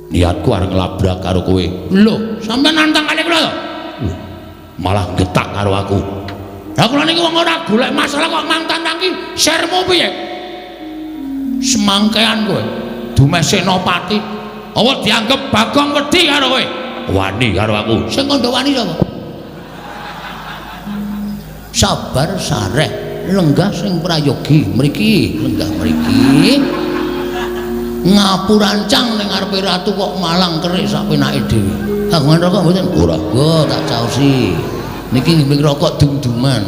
Niatku arep nglabrak karo kowe. Lho, sampeyan nantang kali kula to? Malah getak karo aku. Lah kula niki wong ora golek masalah kok mantan-tangi sermu piye? Semangkean kowe. Dumeh Senopati. Apa dianggep Bagong wedi karo kowe? Wani karo aku. Sing kandha wani sapa? Sabar sareh, lenggah sing prayogi mriki, lenggah mriki. Ngapurancang ning ngarepe ratu kok malang kerik sak penake dhewe. Kagungan rokok mboten? Ora. Go tak caosi. Niki nggih rokok dum-duman.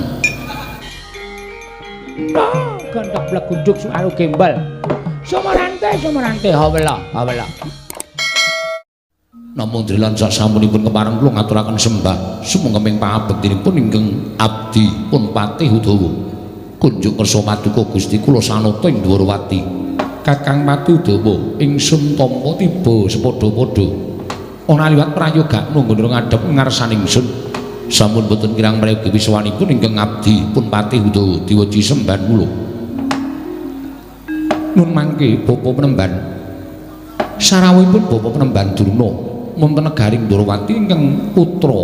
Gondok blegunduk suaru gembel. Sumarante sumarante hawela hawela. Namung drilan sasampunipun kepareng kula ngaturaken sembah sumangga pangabektinipun ingkang abdi pun Patih Udawa. Kunjuk kersa paduka Gusti kula sanata ing Dwarawati. Kakang Patih Udawa ingsun tampa tiba sepadha-padha. Ana liwat prayogakno nggon ngadhep ngarsaning ingsun. Sampun boten kirang prayogi wiswanipun ingkang abdi pun Patih Udawa diwaji sembahan kula. Nun mangke bapa penemban sarawuhipun bapa penemban Durna wonten negaring Ndorowati ingkang putra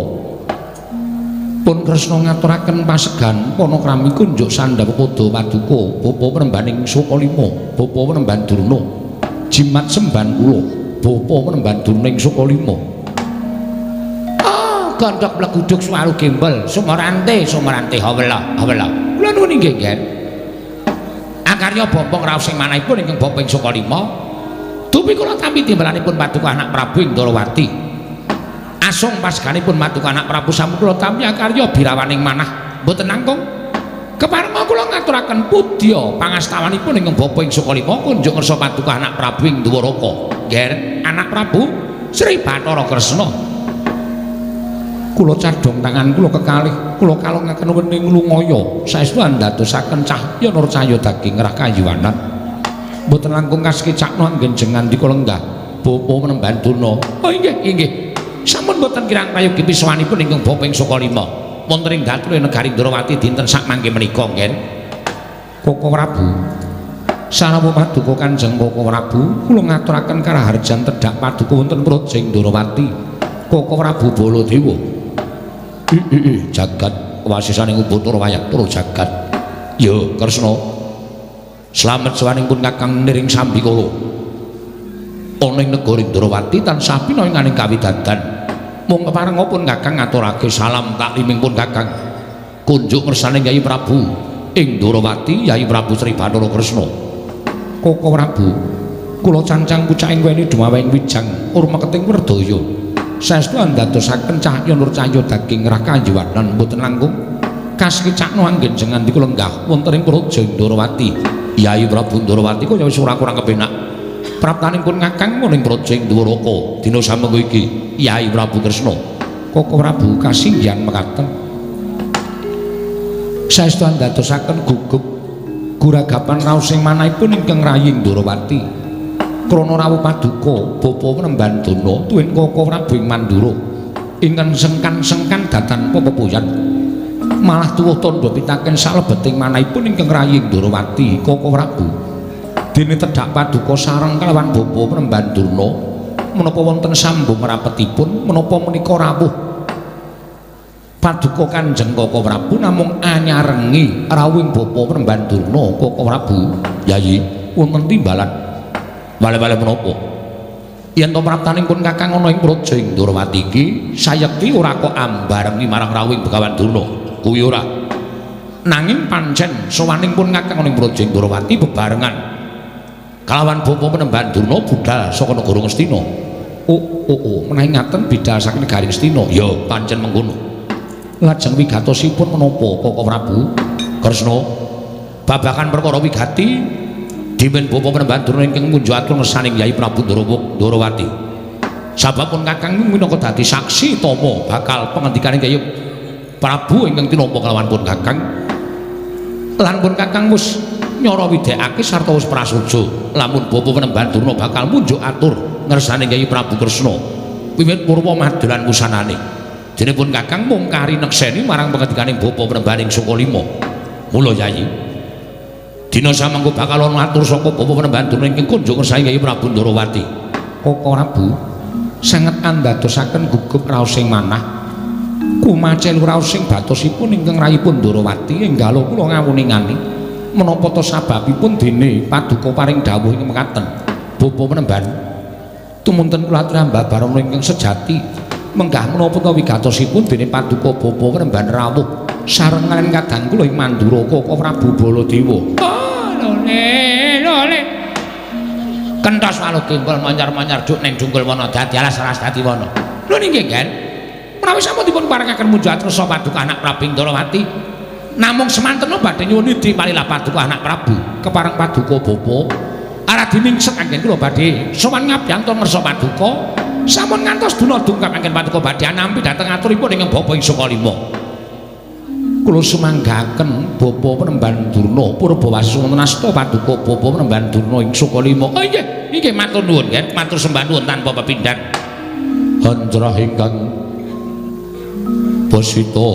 pun Kresna ngaturaken pasegan panakrami kunjuk sandhap pada paduka bapa penembaning Sukalima, bapa penemban Durna, jimat sembahan kula bapa penemban Durna ing Sukalima. Ah, gondok bleguduk suaru gembel sumarante sumarante hawela hawela. Kula nuwun inggih nggih. Akarya bombong raos sing manahipun ingkang bapa ing Sukalima. Dupi kula tampi timbalanipun paduka anak Prabu ing Ndorowati. Asung paseganipun paduka anak Prabu sampun kula tampi akarya birawaning manah mboten langkung. Keparenga kula ngaturaken pudya pangastawanipun ingkang bapa ing Sukalima kunjuk ngersa paduka anak Prabu ing Dwaraka. Nger anak Prabu Sri Bathara Kresna. Kula cadhong tangan kula kekalih, kula kalungaken wening lungaya saestu andadosaken cahya nur cahya daging rah kayuwanan. Mboten langkung kasekecakno anggen jengandika lenggah bapa penemban Durna. Oh inggih inggih. Sampun mboten kirang prayogi piswanipun ingkang bapa ing Sukalima wonten ing dature negari Ndrawati dinten sakmangke menika nggih. Koko Prabu, sarawuh paduka Kanjeng Koko Prabu, kula ngaturaken karaharjan tedhak paduka wonten praja ing Ndrawati. Koko Prabu Baladewa. Ih jagat wasisaning Ubatara wayah tur jagat. Ya Kresna. Slamet sawaning pun Kakang niring sambikala. Ana ing negara Ndrawati tansah pinaringaning kawidadan. Mung keparenga pun Kakang ngaturake salam takliming pun Kakang. Kunjuk ngersaning Yayi Prabu ing Ndrawati, Yayi Prabu Sri Bathara Kresna. Koko Prabu, kula cancang pucaking weni dumaweng wijang urmeketing werdaya. Saestu andadosaken cahya nur cahya daging rah kajuwanan mboten langkung kasekecakno anggen jengandika lenggah wonten ing praja Ndrawati. Yayi Prabu Ndrawati kaya wis ora kurang kepenak. Praptaning pun Kakang ing praja ing Dwaraka dina samengko iki Yayi Prabu Kresna. Koko Prabu kasinggihan mekaten. Saestu andadosaken gugup guragapan raos sing manahipun ingkang rayi Ndrawati. Krana rawuh paduka bapa penemban Durna tuwin Koko Prabu ing Mandura ingkang sengkan-sengkan datan pepepuyan malah tuwuh tandha pitaken salebeting manahipun ingkang rayi Ndrawati. Koko Prabu, dene tedhak paduka sareng kalawan bapa penemban Durna menapa wonten sambung rapetipun, menapa menika rawuh paduka Kanjeng Koko Prabu namung anyarengi rawuhing bapa penemban Durna? Koko Prabu, Yayi, wonten timbalan. Wale-wale menapa? Yen to praptaning pun Kakang ana ing praja ing Ndrawati iki sayekti ora kok ambarengi marang rawuhing Begawan Durna. Kuwi ora. Nanging pancen sowaning pun Kakang ana ing praja ing Ndrawati bebarengan kalawan bapa penemban Durna budal saka negara Ngastina. Oh oh oh, menawi ngaten bidal saking negari Ngastina. Ya pancen mengkono. Lajeng wigatosipun menapa Koko Prabu? Kresna, babagan perkara wigati dimen bapa penemban Durna ingkang munjuk atur ngersaning Yayi Prabu Ndrawati. Sabab pun Kakang minangka dadi saksi tama bakal pengendikaning Yayi Prabu ingkang tinampa kalawan pun Kakang. Lan pun Kakang wis nyara widekake sarta wis prasaja lamun bapa penemban Durna bakal munjuk atur ngersaning Yayi Prabu Kresna wiwit purwa madelan wusanane. Dene pun Kakang mung kari nekseni marang pengendikaning bapa penemban ing Sukalima. Mula Yayi, dina samangko bakal ana atur saka bapa penemban Durna ingkang kunjuk ngersani Yayi Prabu Ndrawati. Koko Prabu sanget andadosaken gugup raosing manah kumacel raosing batosipun ingkang rayipun Ndorowati enggalo kula ngawuningani menapa ta sababipun dene paduka paring dawuh ing mekaten. Bapa Penemban tumunten kula aturi ambabarana ingkang sejati menggah menapa ta wigatosipun dene paduka bapa Penemban rawuh sareng kaliyan kadang kula ing Mandura Koko Prabu Baladewa. Oh lole lole kentos walu gembol manyar-manyar juk ning junggul wana dadi alas alas dadi wana. Lho nggih Gen, menawi sampun dipun parengaken munjat rasa paduka anak Prabu Ndorowati namung semantena badhe nyuwun idi palilah paduka anak Prabu kepareng paduka bapa aradi mingset anggen kula badhe sowan ngabyanto ngersa paduka sampun ngantos duna dungkap anggen paduka badhe anampi dhateng aturipun ingkang bapa ing Sukalima. Kula sumanggaken bapa Penemban Durna Purbawasi wonten asta paduka bapa Penemban Durna ing Sukalima. Oh inggih, inggih matur nuwun nggih, matur sembah nuwun tanpa pepindhan. Hanjrah ingkang basita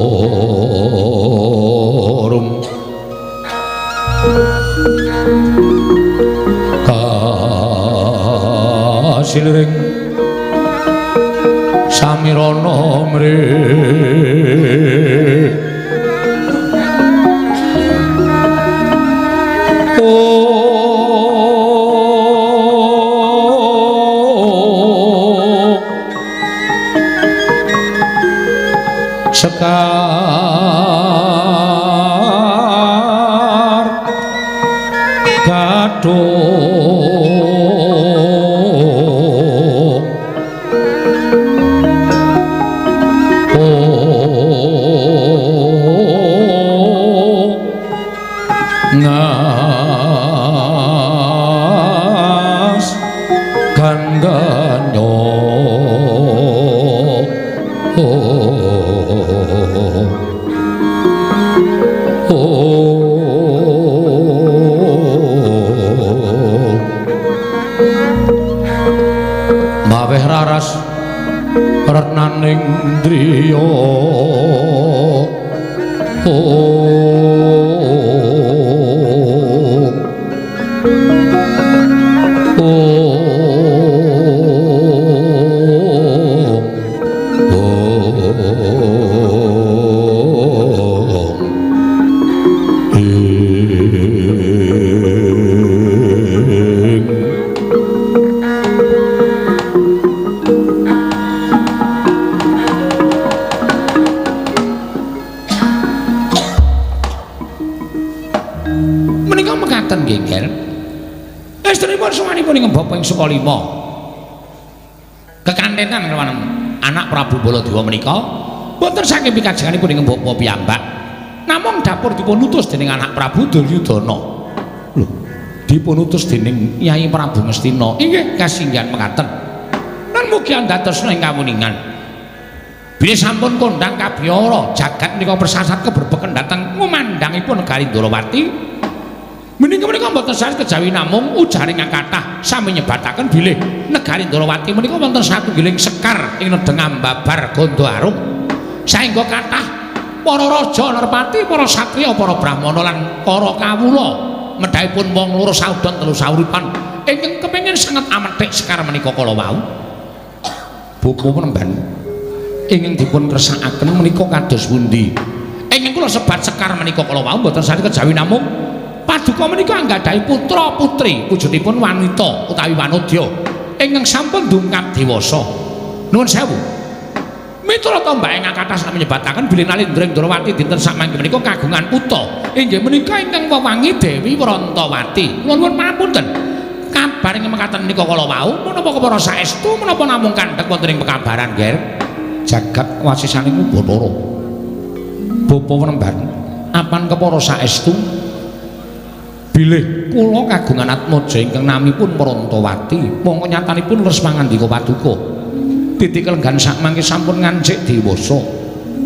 rum kasiliring samirana mrih sekar gadhung ngas gandhanyo maweh raras retnaning driya Sukalima kekantenan kelawan anak Prabu Baladewa menika boten saking pikajenganipun ing bapa piyambak namung dapur dipun utus dening anak Prabu Duryudana. Lho, dipun utus dening Nyai Prabu Ngastina. Inggih kasinggihan mekaten lan mugi andadosna ing kawuningan bilih sampun kondhang kabiyara jagat menika persasat keberbeken dhateng ngumandhangipun negari Ndorowati. Menika menika mboten sanes kejawi namung ujaring kathah sami nyebataken bilih negari Ndorowati menika wonten satunggiling sekar ing nedheng ambabar Gandha Arum saengga kathah para raja nerpati, para satriya, para brahmana lan para kawula medhahipun wong loro saudon telu sauripan ingkang kepengin sanget amethik sekar menika kala wau. Bapa Penemban ingkang dipun kersakaken menika kados pundi? Ingkang kula sebat sekar menika kala wau mboten sanes kejawi namung paduka menika anggadhahi putra putri wujudipun wanita utawi wanodya ingkang sampun dungkap dewasa. Nuwun sewu. Miturut tombak ingkang kathah sami nyebataken bilih Nalendra Ndorowati dinten samangke menika kagungan putra inggih menika ingkang wewangi Dewi Wrantawati. Kula nuwun pangapunten. Kabar ing mekaten menika kala wau menapa kepara saestu menapa namung kandhek wonten ing pekabaran, Ger? Jagat wasisaning Bathara. Bapa Penemban apan kepara saestu bilih kula kagungan atmaja ingkang namipun Prantawati mongko nyatanipun leres pangandika paduka titik lenggan sakmangke sampun ngancik dewasa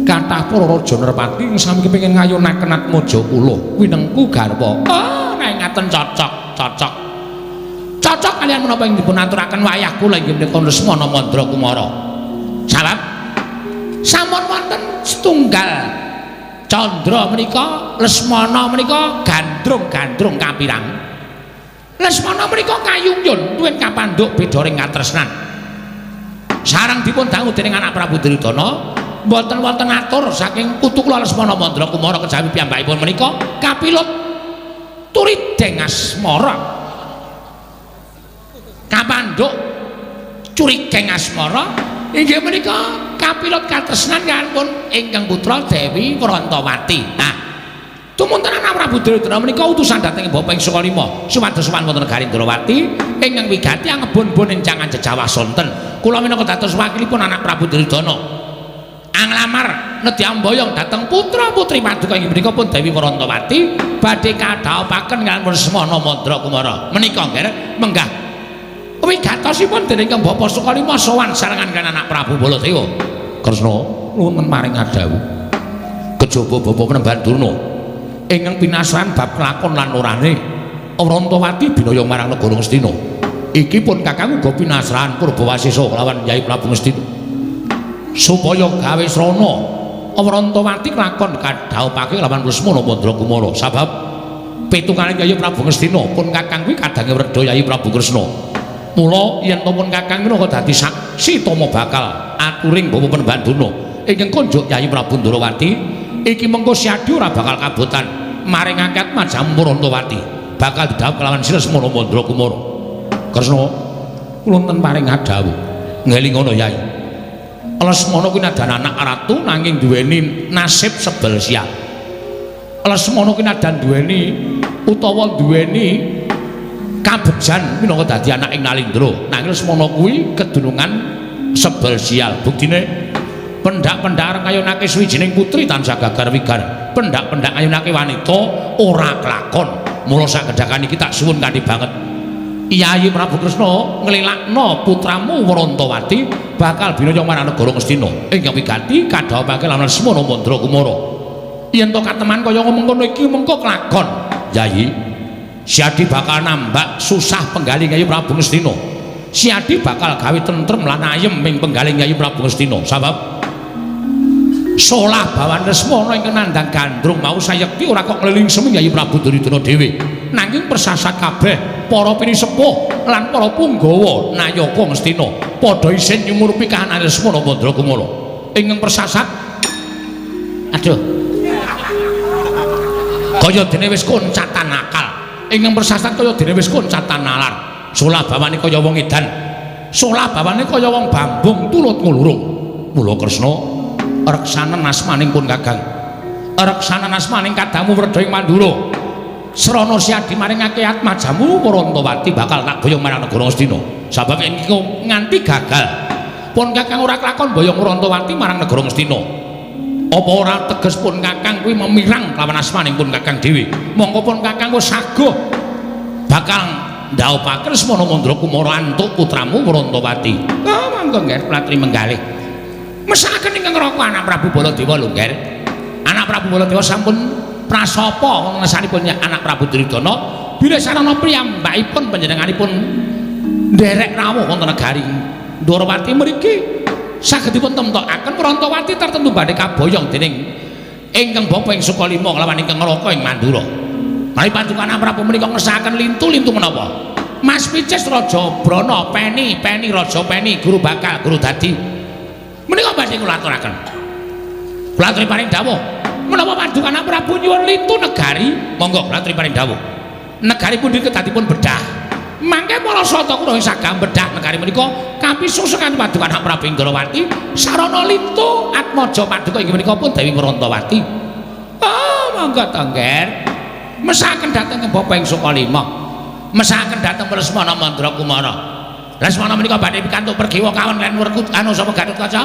kathah para raja nerpati ing sami kepengin ngayunaken atmaja kula winengku garwa. Oh nek ngaten cocok cocok cocok kalian menapa ing dipun aturaken wayah kula inggih menika Lesmana Mandra Kumara sabab sampun wonten setunggal candra menika Lesmana menika gandrung-gandrung kapirang. Lesmana menika kayungyun tuwin kapandhuk bedaring katresnan. Sareng dipun dangu dening anak Prabu Duryudana, mboten wonten atur saking putu kula Lesmana Mandra Kumara kejawi piyambakipun menika kapilut turideng asmara. Kapandhuk curigeng asmara inggih menika kapilut katresnan kaliyan ingkang putra Dewi Wrantawati. Nah, tumunten anak Prabu Duryudana menika utusan dhateng Bapa ing Sukalima supados sowan wonten negari Ndrawati ingkang wigati angebon-bon encangan jejawah sonten. Kula minangka dados wakilipun anak Prabu Duryudana anglamar nedhi amboyong dhateng putra-putri paduka inggih menika pun Dewi Wrantawati badhe kadhaupaken kaliyan Lesmana Mandra Kumara. Menika nggih menggah wigatosipun dening Kang Bapa Sukalima sowan sarengan kaliyan anak Prabu Baladewa. Kresna nuwun maring adhawuh. Kejaba Bapa Penemban Durna ingkang pinasran bab kelakon lan orane Wrantawati binaya marang negara Ngastina. Iki pun Kakang uga pinasran Purbawasesa kelawan Yai Prabu Ngastina. Supaya gawe srana Wrantawati kelakon kadhaupake lawan Lesmana Mandra Kumara. Sabab pitungane Yai Prabu Ngastina pun Kakang kuwi kadange wredha Yai Prabu Kresna. Mula yen to pun Kakang minangka dadi saksi tama bakal aturing Bapa Penemban Durna ingkang konjuk Yai Prabu Ndrawati iki mengko siadi ora bakal kabotan maringake atmajamu Wrantawati bakal didhawuh kelawan Sri Lesmana Mandra Kumara. Kresna kula wonten paring adhawuh ngelingono Yai. Lesmana kuwi nadan anak ratu nanging duweni nasib sebel sial. Lesmana kuwi nadan duweni utawa duweni kabejan minangka dadi anak ing Nalindra. Nanging Lesmana kuwi kedunungan sebel sial. Buktine pendak-pendak arep ngayunake suwijining putri tansah gagar wigar. Pendak-pendak ngayunake wanita ora kelakon. Mula sakedhakan iki tak suwun kanthi banget. Yayi Prabu Kresna nglilakno putramu Wrantawati bakal binaya marang negara Ngastina. Ingkang wigati kadhawuhake lawan Lesmana Mandra Kumara. Yen to kateman kaya mengkono iki mengko kelakon. Yayi Siadi bakal nambak susah penggalih Yayi Prabu Ngastina. Siadi bakal gawe tentrem lan ayem ing penggalih Yayi Prabu Ngastina. Sabab solah bawan Lesmana ingkang nandhang gandrung mau sayekti ora kok ngliling semi Yayi Prabu Duryudana dhewe. Nanging persasat kabeh para pinisepuh lan para punggawa nayaka Ngastina padha isin nyumurupi kahanan Lesmana Mandra Kumara. Ingkang persasat aduh kaya dene wis koncatan akal. Ingkang persasat kaya dene wis koncatan nalar. Solah bawane kaya wong edan. Solah bawane kaya wong bambung tulut ngulurung. Mula Kresna reksanen asmaning pun Kakang. Reksanen asmaning kadangmu wredha ing Mandura. Srana siadi maringake atmajamu Wrantawati bakal tak boyong marang negara Ngastina. Sabab yen iki nganti gagal, pun Kakang ora kelakon boyong Wrantawati marang negara Ngastina. Apa ora teges pun Kakang kuwi memirang lawan asmaning pun Kakang dhewe. Mongko pun Kakang wis saguh bakal ndhaupake Lesmana Mandra Kumara antuk putramu Wrantawati. Ah monggo nggih platri menggalih. Mesakaken ingkang ngraka anak Prabu Baladewa lho nggih. Anak Prabu Baladewa sampun prasapa ngesanipun anak Prabu Duryudana bilih sarana piyambakipun panjenenganipun nderek rawuh wonten negari Ndrawati mriki saged dipun temtokaken Wrantawati tertentu badhe kaboyong dening ingkang bapa ing Sukalima kelawan ingkang ngraka ing Mandura. Menawi paduka anak Prabu menika ngersakaken lintu-lintu menapa? Mas Picis Raja Brana Peni, Peni Raja Peni, guru bakal guru dadi. Menika badhe kula aturaken. Kula aturi paring dawuh. Menapa paduka anak Prabu nyuwun lintu negari? Monggo kula aturi paring dawuh. Negari pundi kedadipun bedah. Mangke para sata kula ing sagah bedah negari menika kapisusukan paduka anak Prabu Indrawati sarana lintu atmaja paduka inggih menika pun Dewi Wrantawati. Oh, monggo to, Ngger. Mesakaken dhateng Bapa ing Sukalima. Mesakaken dhateng Lesmana Mandra Kumara. Lesmana menika badhe pikantuk pergiwa kawon lan werkut anu sapa Gatotkaca?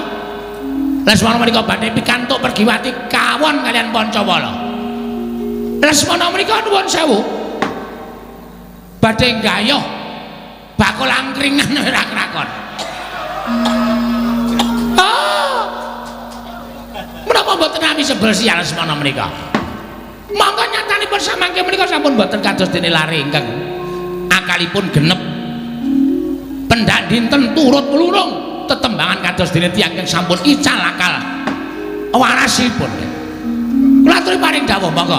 Lesmana menika badhe pikantuk pergiwati kawon kaliyan Pancawala. Lesmana menika nuwun sewu. Badhe nggayuh bakul angkringan ora krakon. Oh. Menapa mboten nami sebel sial Lesmana menika? Monggo nyatanipun samangke menika sampun mboten kados dene lare ingkang akalipun genep. Pendak dinten turut mlurung tetembangan kados dene tiyang ingkang sampun ical akal warasipun. Kula aturi paring dawuh monggo.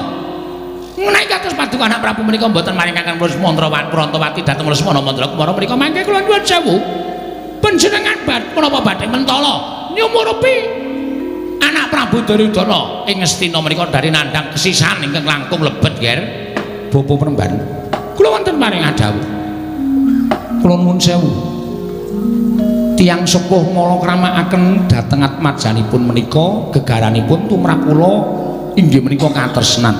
Menawi kados paduka anak Prabu menika mboten maringaken Prantawati dhateng Lesmana Mandra Kumara menika mangke kula nyuwun sewu. Panjenengan menapa badhe mentala nyumurupi anak Prabu Duryudana ing Ngastina menika dari nandhang kesisan ingkang langkung lebet, Ger. Bapak Penemban, kula wonten paring dawuh. Kula nuwun sewu. Tiyang sepuh mala kramakaken dhateng atmajanipun menika gegaranipun tumrap kula inggih menika katresnan.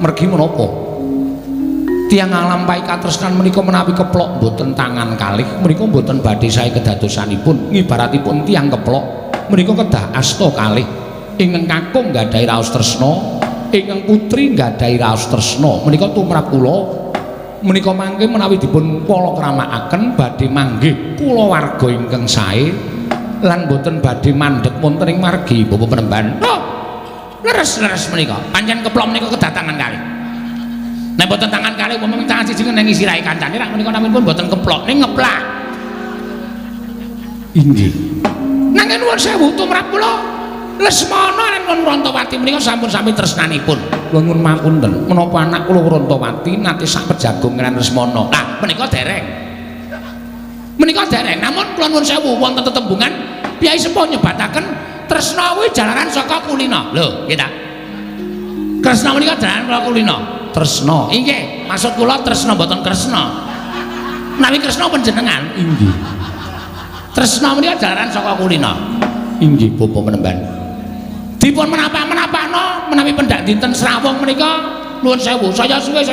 Mergi menapa? Tiyang nglampahi katresnan menika menawi keplok mboten tangan kalih menika mboten badhe sae kedadosanipun. Ngibaratipun tiyang keplok menika kedah asta kalih. Ingkang kakung nggadahi raos tresna, ingkang putri nggadahi raos tresna. Menika tumrap kula menika mangke menawi dipun pala kramakaken badhe manggih kulawarga ingkang sae lan boten badhe mandheg wonten ing margi Bapak Penemban. Oh, leres-leres menika. Pancen keplok menika kedatangan kalih. Nek boten tangan kalih umpama tangan siji ngenengi sirahe kancane rak menika naminipun boten keplok ning ngeplak. Inggih. Nanging nuwun sewu tumrap kula Lesmana lan Prantawati menika sampun sami tresnanipun. Kula nyuwun mapunten, menapa anak kula Prantawati nate sak pejagong lan Lesmana? Lah menika dereng. Menika dereng, namun kula nuwun sewu wonten tetembungan piyai sepuh nyebataken tresna kuwi jalaran saka kulina. Lho, nggih ta? Kresna menika jalaran saka kulina. Tresna. Inggih, maksud kula tresna mboten Kresna. Menawi Kresna panjenengan. Inggih. Tresna menika jalaran saka kulina. Inggih, Bapak Penemban. Dipun menapa-menapakno menawi pendak dinten srawung menika nuwun sewu, saya suwe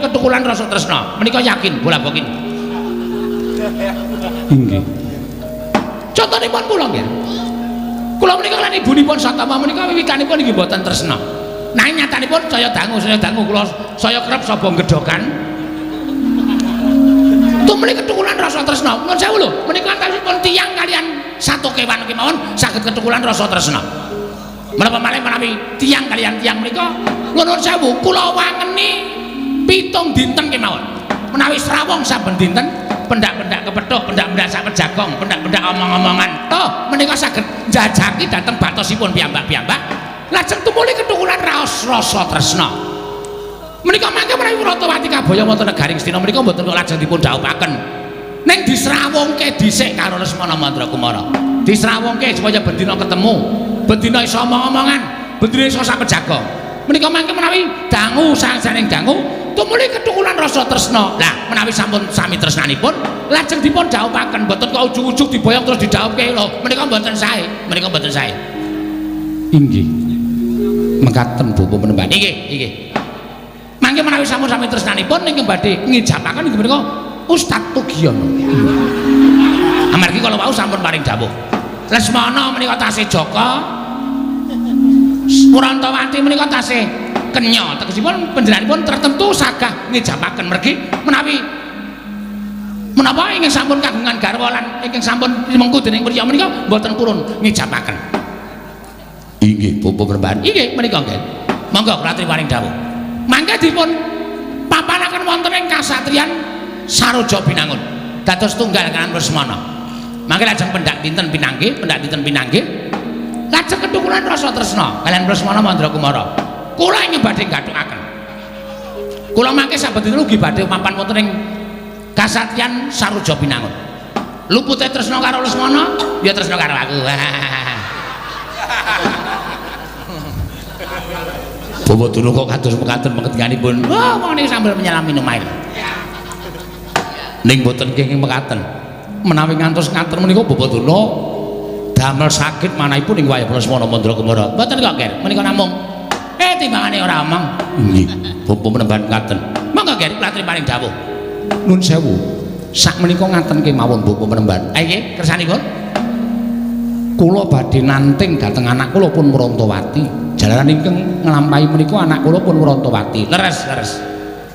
ketukulan rasa tresna. Menika yakin bola bokin. Inggih. Contonipun kula nggih. Kula menika lan ibunipun Satama menika wiwitanipun inggih mboten tresna. Nanging nyatanipun saya dangu kula saya kerep saba gedhokan. Tumuli ketukulan rasa tresna. Nuwun sewu lho, menika antawisipun tiyang kalian satu kewan kemawon saged ketukulan rasa tresna. Menapa malih menawi tiyang kalian tiyang menika nuwun sewu kula wangeni 7 dinten kemawon. Menawi srawung saben dinten pendak-pendak kepethuk, pendak-pendak sak pejagong, pendak-pendak omong-omongan. Toh menika saged njajaki dhateng batosipun piyambak-piyambak. Lajeng tumuli ketukulan raos rasa tresna. Menika mangke menawi Prantawati kabaya wonten negari Ngastina menika mboten kok lajeng dipun dhawuhaken. Ning disrawungke dhisik karo Lesmana Mandra Kumara. Disrawungke supaya bendina ketemu, bendina iso omong-omongan, bendina iso sak pejagong. Menika mangke menawi dangu sasaning dangu tumuli ketukulan rasa tresna. Lah menawi sampun sami tresnanipun lajeng dipun dhawuhaken, mboten kok ujug-ujug diboyong terus didhawuhke lho. Menika mboten sae, menika mboten sae. Inggih. Mekaten Bapak Penemban. Inggih, inggih. Mangke menawi sampun sami tresnanipun ingkang badhe ngijabaken inggih menika Ustaz Tugiono. Amargi kala wau sampun paring dawuh. Lesmana menika tasih jaka, Prantawati menika tasih kenya. Tegesipun panjenenganipun tertentu sagah ngijabaken mergi menawi menapa ingkang sampun kagungan garwa lan ingkang sampun mengku dening priya menika mboten purun ngijabaken. Inggih, Bapak Penemban. Inggih menika nggih. Monggo kula aturi paring dawuh. Mangke dipun papanaken wonten ing kasatriyan Saroja Binangun. Dados tunggal kaliyan Lesmana. Mangke lajeng pendak dinten pinanggih, pendak dinten pinanggih. Lajeng ketukulan rasa tresna kaliyan Lesmana Mandra Kumara. Kula ingkang badhe gathukaken. Kula mangke saben dinten ugi badhe mapan wonten ing kasatriyan Saroja Binangun. Lupute tresna karo Lesmana, ya tresna karo aku. Bapak Durna kok kados mekaten pengertianipun. Wah, wong niki sambil menyelam minum air. Ning boten kenging mekaten. Menawi ngantos ngaten menika Bapak Durna damel sakit manahipun ing wayah Lesmana Mandra Kumara. Mboten kok, Ger. Menika namung timbangane ora omong. Inggih, Bapak Penemban ngaten. Monggo, Ger, kula aturi paring dawuh. Nun sewu. Sak menika ngaten kemawon Bapak Penemban. Ha nggih, kersanipun. Kula badhe nanting dhateng anak kula pun Prantawati. Jalaran ingkang nglampahi menika anak kula pun Prantawati. Leres, leres.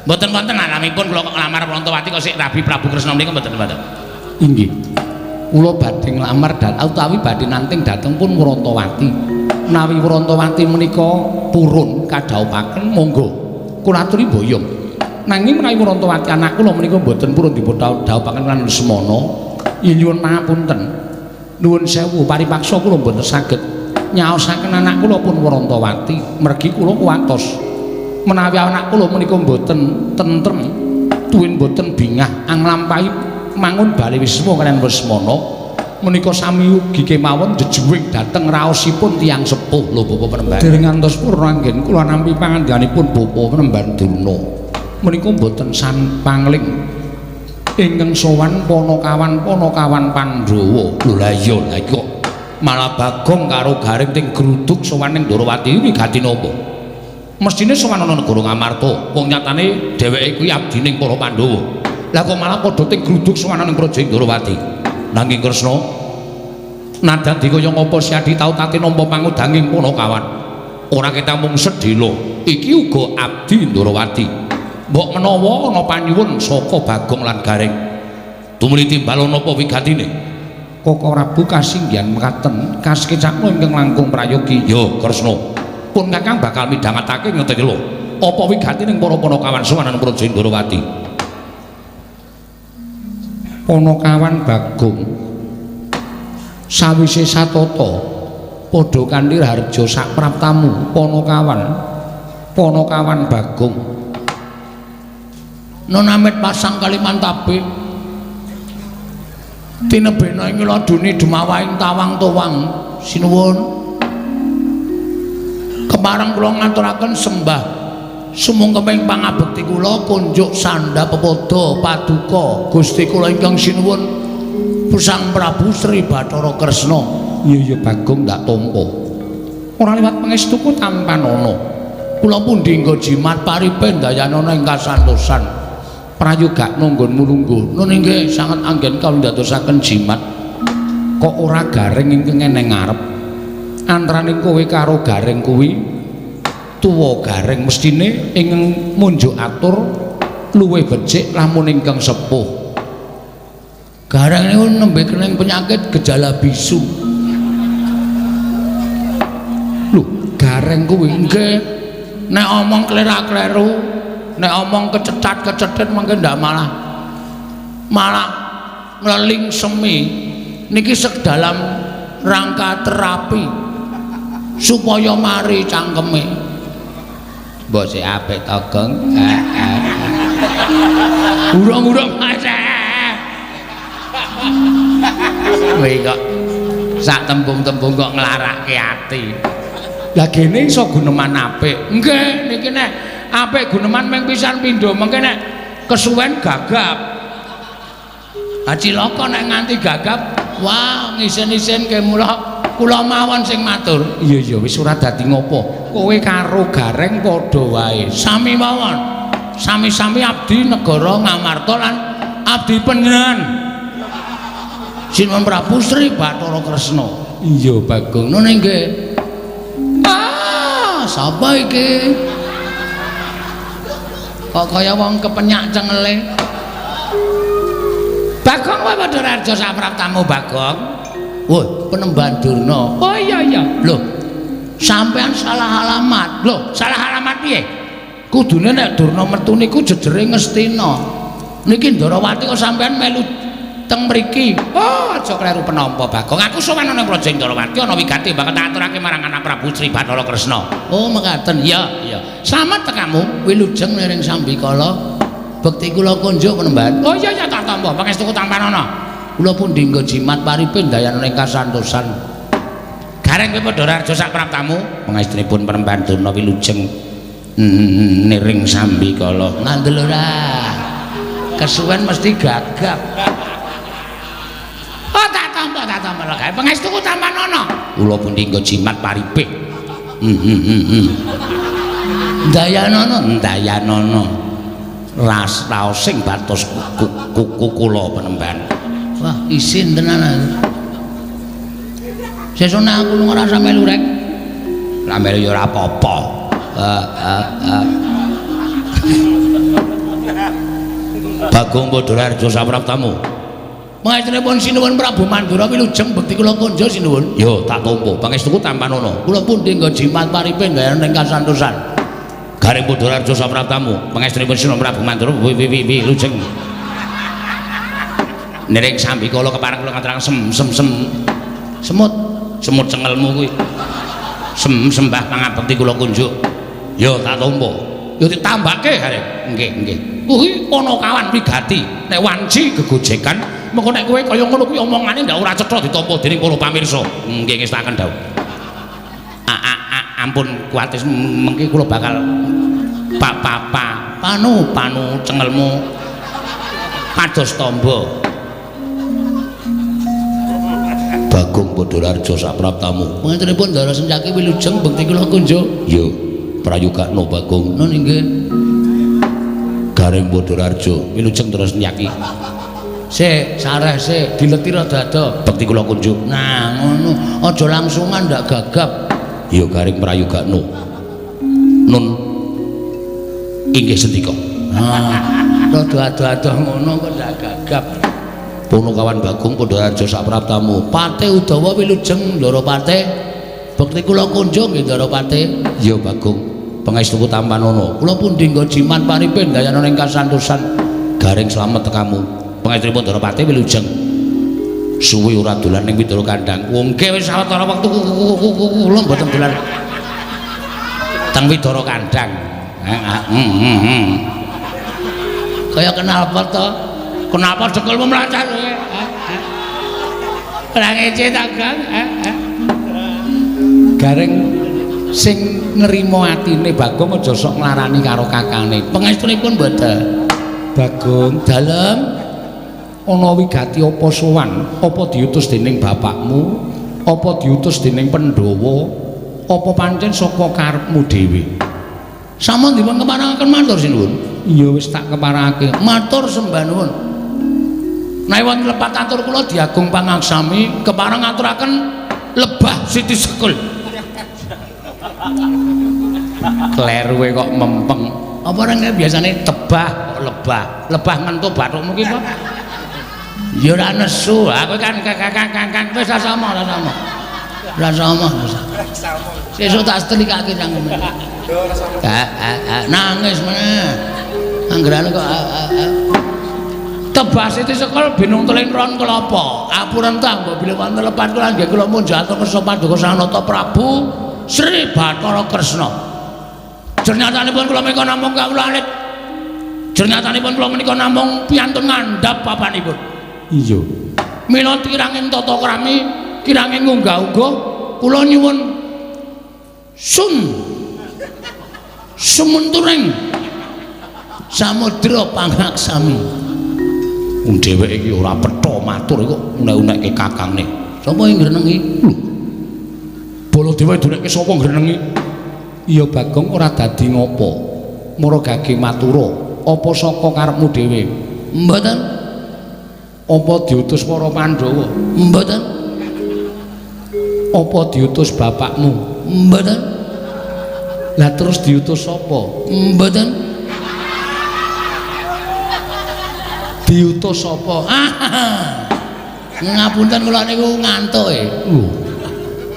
Mboten wonten alamipun kula kok nglamar Prantawati kok sik Rabi Prabu Kresna menika mboten wonten. Inggih. Kula badhe nglamar utawi badhe nanting dhateng pun Prantawati. Menawi Prantawati menika purun kadhawuhaken monggo kula aturi boyong. Nanging menawi Prantawati anak kula menika mboten purun dipun dhawuhaken lan Lesmana, yen nyuwun pangapunten. Nuwun sewu paripaksa kula mboten saged nyaosaken anak kula pun Prantawati mergi kula kuwatos. Menawi anak kula menika mboten tentrem, tuwin mboten bingah anglampahi mangun bali wisma kaliyan Lesmana menika sami ugi kemawon jejuwing dhateng raosipun tiyang sepuh. Lho Bapak Penemban, dereng ngantos purna anggen kula nampi pangandikanipun Bapak Penemban Durna. Menika mboten san pangling ingkang sowan panakawan-panakawan Pandhawa. Lho lah iya, lah iki kok malah Bagong karo Gareng ting gruduk sowan ning Ndorowati wigati napa? Mestine sowan ana negara Ngamarta, wong nyatane dheweke kuwi abdining para Pandhawa. Lah kok malah padha ting gruduk sowan ning Praja Ndorowati. Nanging Kresna, nadan dikaya ngapa Siadi tau tate nampa pangudanging panakawan. Ora ketang mung sedhela, iki uga abdi Ndorowati. Mbok menawa ana panyuwun saka Bagong lan Gareng. Tumuli timbal napa wigatine? Koko Prabu kasinggihan mekaten kasekecakno ingkang langkung prayogi. Ya Kresna, pun Kakang bakal midhangetake ngeteki lho. Apa wigatine para panakawan sowan Praja Ndorowati? Panakawan Bagong sawise satata padha kanthi raharja sapraptamu panakawan Bagong nonamit pasang Kalimantabe tinebena ing laduni dumawahing tawang towang. Sinuwun kepareng kula ngaturaken sembah sumungkeming pangabekti kula kunjuk sandha pepada paduka Gusti kula ingkang sinuwun Sang Prabu Sri Bathara Kresna. Iya iya Bagong, ndak tampa. Ora liwat pangestuku tampanana. Kula pundi nggo jimat paripe ndayanana ing kasantosan. Prayogakno nggonmu lungguh. Nun inggih sanget anggen kawula ndadosaken jimat. Kok ora Gareng ingkang eneng ngarep? Antarane kowe karo Gareng kuwi tuwa Gareng mestine ingkang munjuk atur luwih becik lamun ingkang sepuh. Gareng niku nembe kening penyakit gejala bisu. Lho, Gareng kuwi nggih nek omong klera-kleru, nek omong kecetat-kecetit mangke ndak malah ngleling semi. Niki sek dalam rangka terapi supaya mari cangkeme. Mbok sik apik to, Gong. Urung-urung aja. Kowe kok sak tembung-tembung kok nglarake ati. Lah gene iso guneman apik. Nggih, niki nek apik guneman mung pisan pindho, mengke nek kesuwen gagap. Ha cilaka nek nganti gagap, wah ngisen-isenke mula kula mawon sing matur. Iya iya wis ora dadi ngopo. Kowe karo Gareng padha wae. Sami mawon. Sami-sami abdi negara Ngamarta lan abdi panjenengan. Sinuwun Prabu Sri Bathara Kresna. Iya Bagong. Nun inggih. Ah, sapa iki? Kok kaya wong kepenyak cengele. Bagong kowe padha raja sapraptamu Bagong. Woi, Penemban Durna. Oh iya iya. Lho, sampean salah alamat. Lho, salah alamat piye? Kudune nek Durna metu niku jejere Ngastina. Niki Ndorowati kok sampean melu teng mriki. Oh, aja kleru penampa Bagong. Aku sowan ana Praja Ndorowati ana wigati bakal tak aturake marang anak Prabu Sri Bathara Kresna. Oh, mekaten. Iya, iya. Slamet tekamu wilujeng niring sambikala. Bekti kula kunjuk Penemban. Oh iya iya tak tampa. Pangestuku tampanana. Kula pundi nggo jimat paripe ndayana ing kasantosan. Gareng kowe padha raja sak praptamu. Pangestunipun Penemban Durna wilujeng niring sambikala. Ngandel ora. Kesuwen mesti gagap. Oh tak tampa lho gawe pangestuku tampanana. Kula pundi nggo jimat paripe. Ndayanana, ndayanana. Ras raosing batos kuku kula Penemban. Wah, isin tenan aku. Sesuk nek aku ora usah melu rek. Lah melu ya ora apa-apa. Bagong Padha Raharja sapraptamu. Pangestunipun sinuwun Prabu Mandura wilujeng bekti kula kunjuk sinuwun. Yo tak tampa. Pangestuku tampanana. Kula pundi nggo jimat paripe gawe ning kasantosan. Gareng Padha Raharja sapraptamu. Pangestunipun sinuwun Prabu Mandura wilujeng. Niring sambikala kepareng kula ngaturaken sem sem sem semut semut cengelmu kuwi. Sem sembah pangabekti kula kunjuk. Yo tak tampa. Ya ditambahke Gareng. Nggih, nggih. Kuwi Panakawan wigati. Nek wanci gegojekan, mengko nek kowe kaya ngono kuwi omongane ndak ora cetha ditampa dening para pamirsa. Nggih, ngestakaken dawuh. Ampun kuwatir mengki kula bakal pa pa pa panu panu cengelmu pados tamba. Bagong Badararja sapraptamu. Pangantenipun Ndara Sencaki wilujeng bekti kula kunjuk. Ya, prayogakno Bagong. Nun inggih. Gareng Badararja wilujeng Ndara Sencaki. Sik, sareh sik, dileti rada ado. Bekti kula kunjuk. Nah, ngono. Aja langsungan ndak gagap. Ya Gareng prayogakno. Nun inggih sendika. Ha, rada ado-ado ngono kok ndak gagap. Punakawan Bagong Badararja sapraptamu. Pate Udawa wilujeng Ndara Pate. Bekti kula kunjung nggih Ndara Pate. Ya Bagong, pangestuku tampanana. Kula pundi nggo jimat paripin dayana ing kasantosan. Gareng slamet tekamu. Pangestunipun Ndara Pate wilujeng. Suwi ora dolan ning Widara Kandang. Nggih wis sawetara wektu kula mboten dolan teng Widara Kandang. Kaya kenal apa to? Kenapa cekelmu mlacat kowe? Ora ngece ta, Gang? Gareng sing nrimo atine Bagong aja sok nglarani karo kakane. Pangestunipun mboten. Bagong, dalem ana wigati apa sowan? Apa diutus dening bapakmu? Apa diutus dening Pandhawa? Apa pancen saka karepmu dhewe? Sampun dipun keparengaken matur sinuwun. Iya wis tak keparengake. Matur sembah nuwun. Nek wonten lepat atur kula diagung pangaksami kepareng ngaturaken lebah Siti Sekul. Kleruwe kok mempeng. Apa ora biasane tebah kok lebah. Lebah ngentuk bathukmu ki apa? Ya ora nesu. Aku kan kakak wis ora sama, ora sama. Ora sama. Sesuk tak setelikake cangkeme. Nangis meneh. Anggerane kok Tebah Siti Sekul binung teling ron kelapa. Apurentah mbok bilih wonten lepat kula nggih kula munjatur kersa paduka Sang Nata Prabu Sri Bathara Kresna. Jernyatanipun kula menika namung kawula alit. Jernyatanipun kula menika namung piyantun ngandhap papanipun. Iya. Mila kirangin tata krami, kirangin ngunggah-ungguh, kula nyuwun sun sumunturing samudra pangaksami. Wong dheweke iki ora petha matur kok unek-unekke kakangne. Sapa sing ngrenengi? Lho. Baladewa dunekke sapa ngrenengi? Iya Bagong ora dadi ngopo. Mara gage matura, apa saka karepmu dhewe? Mboten. Apa diutus para Pandhawa? Mboten. Apa diutus bapakmu? Mboten. Lah terus diutus sapa? Mboten. Diutus sapa? Ngapunten kula niku ngantuk e. Lho.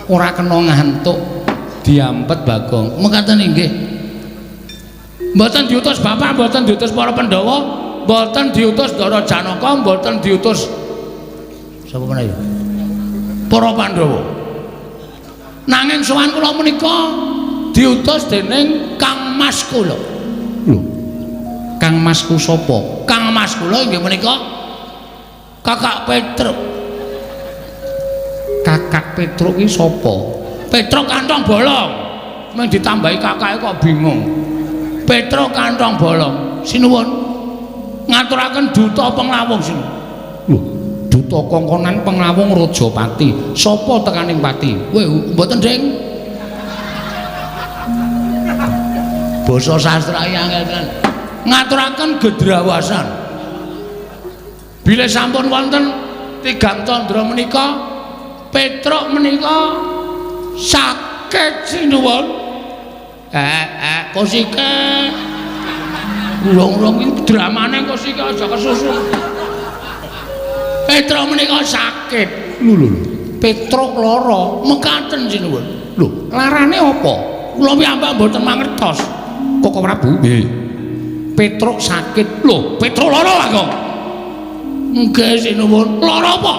Ora kena ngantuk. Diampet Bagong. Mekaten inggih. Mboten diutus bapak, mboten diutus para Pandhawa, mboten diutus Ndara Janaka, mboten diutus sapa meneh ya? Para Pandhawa. Nanging sowan kula menika diutus dening Kang Mas kula. Lho. Kang Masku sapa? Kang Mas kula inggih menika Kakak Petruk. Kakak Petruk ki sapa? Petruk kantong bolong. Mung ditambahi kakake kok bingung. Petruk kantong bolong. Sinuwun. Ngaturaken duta penglawung sinuwun. Lho, duta kongkonan penglawung Rajapati. Sapa tekaning pati? Weh, mboten, Ding. Basa sastra iki angel tenan. Ngaturaken gedrawasan. Bilih sampun wonten tigang candra menika, Petruk menika sakit sinuwun. Kosike. Urung-urung iki dramane kosike aja kesusu. Petruk menika sakit. Lho lho. Petruk lara, mekaten sinuwun. Lho, larane apa? Kula piyambak mboten mangertos. Koko Prabu? Nggih. Petruk sakit. Lho, Petruk lara, Bagong. Nggih sinuwun. Lara apa?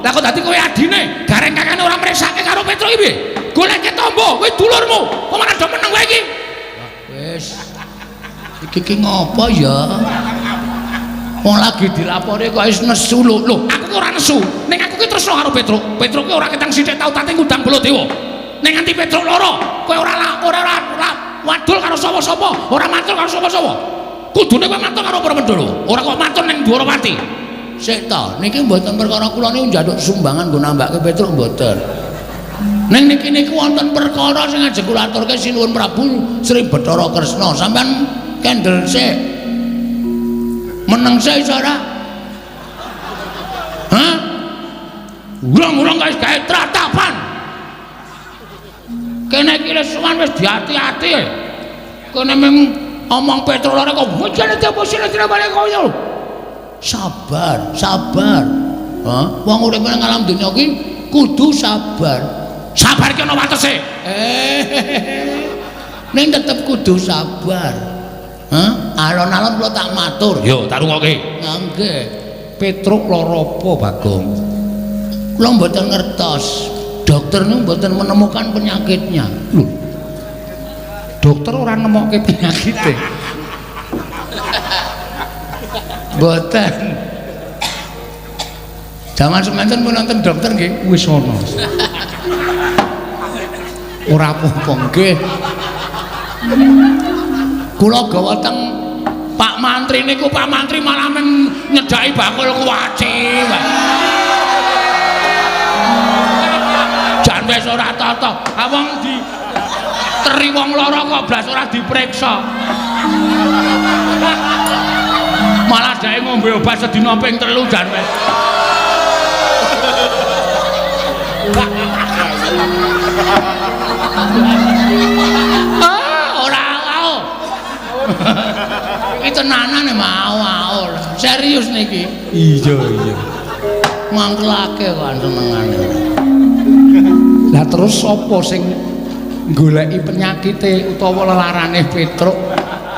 Lah kok dadi kowe adine, gareng kakane ora mresake karo Petruk iki piye? Goleke tombo, kowe dulurmu. Kok malah do meneng kowe iki? Wis. Iki ngopo ya? Wong lagi dilapori kok wis nesu lho. Lho, aku ki ora nesu. Ning aku ki tresno karo Petruk. Petruk ki ora ketang sithik tau tate ngundang Baladewa. Ning nganti Petruk lara, kowe ora ora ora wadul karo sapa-sapa, ora matur karo sapa-sapa. Kudune kowe matur karo para Pandhawa. Ora kok matur ning Dwarawati. Sik ta, niki mboten perkara kula niku njaluk sumbangan nggo nambahke Petruk mboten. Ning niki niku wonten perkara sing ajeng kula aturke Sinuwun Prabu Sri Bathara Kresna. Sampeyan kendel sik. Meneng sik iso ora? Hah? Urung-urung kok wis gawe tratapan. Kene iki wis suwan wis diati-ati. Kene mung omong Petruk lara kok bojone diapa sira balik koyo. Sabar, sabar. Hah? Wong urip nang alam donya iki kudu sabar. Sabar ki ana watese. Ning tetep kudu sabar. Hah? Alon-alon kula tak matur. Yo, tak rungokke. Nggih. Petruk lara apa, Bagong? Kula mboten ngertos. Dokter niku mboten menemukan penyakitnya. Lho. Dokter ora nemokke penyakite. Mboten. Jaman semanten pun nonton dokter nggih wis ana. Ora apa-apa nggih. Kula gawa teng Pak Mantri niku, Pak Mantri malah nyedhaki bakul kuwaci. Jan wis ora tata. Ha wong di teri wong lara kok blas ora diperiksa. Malah dheke ngombe obat sedina ping 3 jan wis. Ah, ora au. Iki tenanan mau-mau. Serius niki. Iya, iya. Mangkelake kok senengane. Lah terus sapa sing goleki penyakite utawa lelarane Petruk?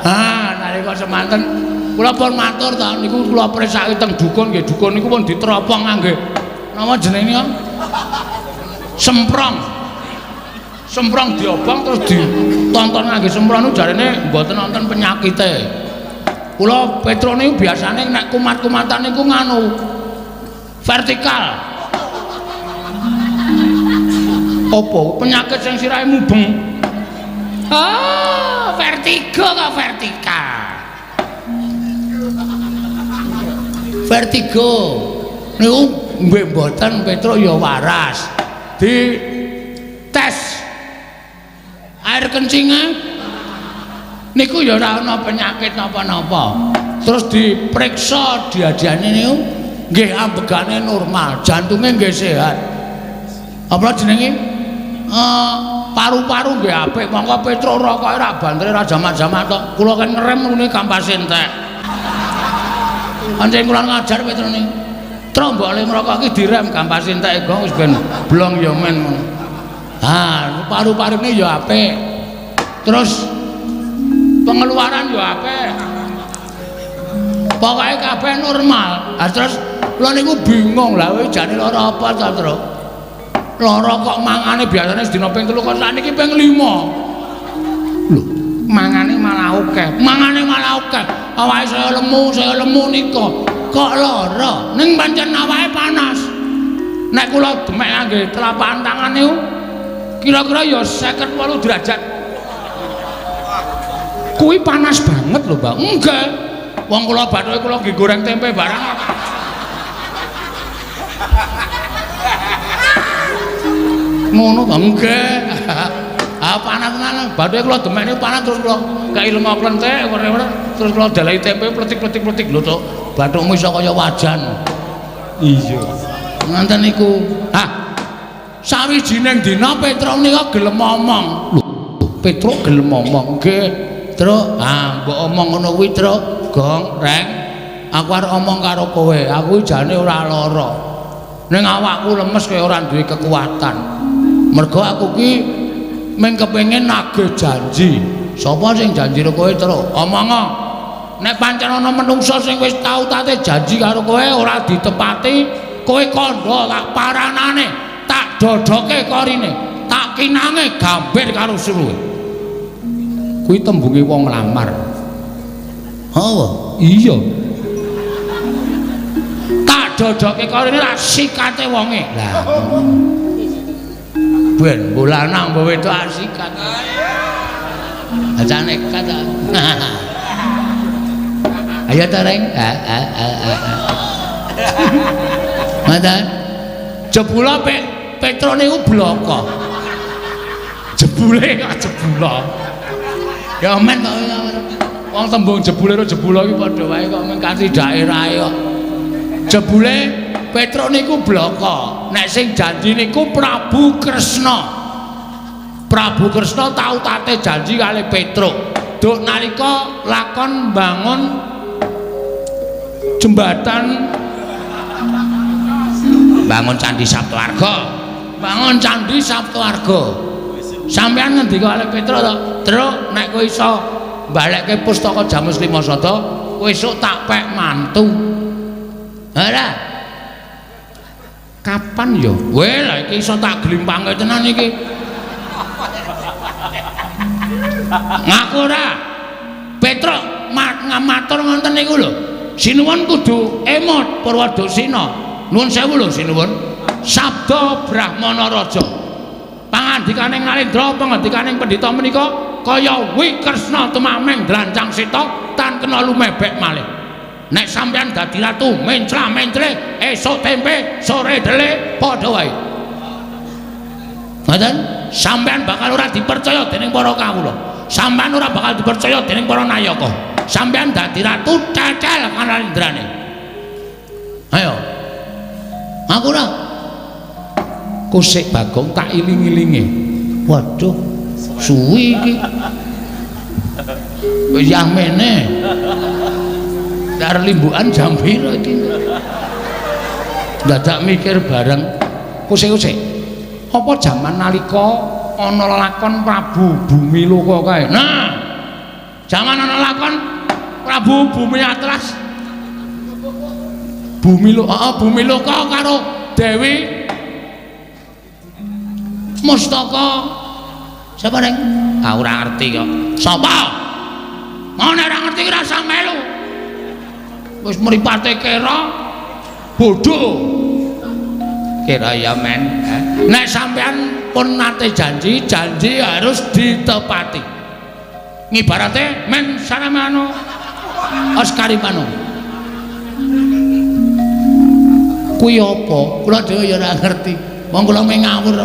Ah, nalika semanten kula pun matur ta niku kula presake teng dukun nggih, dukun niku pun diteropong ngangge napa jenenge? Semprong. Semprong diobong terus ditonton ngangge semprong niku jarene mboten wonten penyakite. Kula Petruk niku biasane nek kumat-kumatan niku nganu vertikal. Apa penyakit sing sirahe mubeng? Ah, vertigo kok vertikal. Vertigo niku nggih mboten Petruk ya waras. Di tes air kencingnya niku ya ora ana penyakit napa-napa. Terus diperiksa diadiane niku nggih ambegane normal, jantunge nggih sehat. Apa jenenge? Paru-paru nggih apik, mongko Petruk rokoke ra bantere ra jamak-jamak tok. Kula kan ngerem ngene kampase entek. Pancen kula ngajar Petruk niku. Truk mbok le ngrokok iki direm kampase entek gong wis ben blong ya men ngono. Ha, paru-parune ya apik. Terus pengeluaran ya apik. Pokoke kabeh normal. Ha terus kula niku bingung lah kowe jane lara apa ta, Truk? Lara kok mangane biasane sedina ping 3 kok sakniki ping 5. Lho, mangane malah akeh. Mangane malah akeh. Awake saya lemu nika. Kok lara? Ning pancen awake panas. Nek kula demek ngangge telapak tangan niku kira-kira ya 58 derajat. Kuwi panas banget lho, Mbak. Enggak. Wong kula bathuke kula nggih goreng tempe barang. Ngono to? Nggih. Ah panas tenan. Bathuke kula demek niku panas terus kula kei lenga klenthek terus kula dalahi tempe pletik-pletik-pletik lho, Cuk. Bathukmu iso kaya wajan. Iya. Ngoten niku. Ah. Sawijining dina Petruk nika gelem omong. Lho, Petruk gelem omong. Nggih, Truk. Ah, mbok omong ngono kuwi, Truk. Gong, Reng. Aku arep omong karo kowe. Aku jane ora lara. Ning awakku lemes kaya ora duwe kekuatan. Mergo aku ki mung kepengin nagih janji. Sapa sing janji karo kowe, Truk? Omongo. Nek pancen ana menungsa sing wis tau tate janji karo kowe ora ditepati, kowe kandha tak paranane, tak dodoke korine, tak kinange gambir karo suruhe. Kuwi tembunge wong lamar. Oh, iya. Tak dodoke karo ini ra sikate wonge. Lah. Ben mbok lanang mbok wedok asikat. Aja nekat ta. Ayo ta Reng. Ngoten. Jebula Petro niku bloko. Jebule kok jebula. Ya men kok wong tembung jebule karo jebula iki padha wae kok men kanthi daerahe kok. Jebule Petro niku bloko. Nek sing janji niku Prabu Kresna. Prabu Kresna tau tate janji kali Petruk. Duk nalika lakon bangun jembatan, bangun Candi Saptawarga. Bangun Candi Saptawarga. Sampeyan ngendika kali Petruk to, "Truk, nek kowe iso balekke pustaka Jamus Lima Sada, kowe esuk tak pek mantu." Ora. Kapan ya? Weh, lah iki iso tak glimpange tenan iki. Ngaku ora? Petruk matur ngoten niku lho. Sinuwun kudu emot Purwadasina. Nuwun sewu lho sinuwun. Sabda Brahmana Raja. Pangandikaning Narendra, pangandikaning pendhita menika kaya Wikresna tumameng drancang seta tan kena lumebek malih. Nek sampeyan dadi ratu mencla-mencle esuk tempe sore dele padha wae. Ngoten? Sampeyan bakal ora dipercaya dening para kawula. Sampeyan ora bakal dipercaya dening para nayaka. Sampeyan dadi ratu cecel kanarendrane. Ayo. Aku ora. Kusik Bagong tak iling-ilinge. Waduh, suwi iki. Wis yamene. Dar limbukan jam piro iki? Dadak mikir bareng. Kusik-kusik. Apa jaman nalika ana lakon Prabu Bumiloka kae? Nah, jaman ana lakon Prabu Bumi Atlas. Bumiloka, heeh, Bumiloka karo Dewi Mustaka. Sapa Reng? Ah ora ngerti kok. Sapa? Mau nek ora ngerti ki rasa melu. Wis mripate kera bodho. Kira ya men. Nek sampean pun nate janji, janji harus ditepati. Ngibarate men saramano Oskarimano. Kuwi apa? Kula dhewe ya ora ngerti. Wong kula mung ngawur.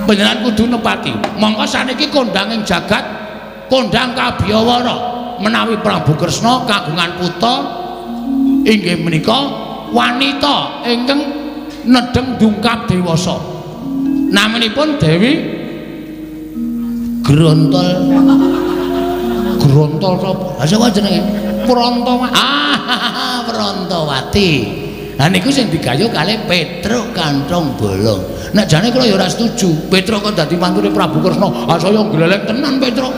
Panjenengan kudu nepati. Mongko saniki kondang ing jagat, kondang kabiyawara menawi Prabu Kresna kagungan putra inggih menika wanita ingkang nedheng dungkap dewasa. Naminipun Dewi Grontol. Grontol sapa? Ha sapa jenenge? Prantawati. Ah, Prantawati. Lah niku sing digayuh kalih Petruk Kantong Bolong. Nek jane kula ya ora setuju. Petruk kok dadi mantune Prabu Kresna. Ah saya gleleng tenan Petruk.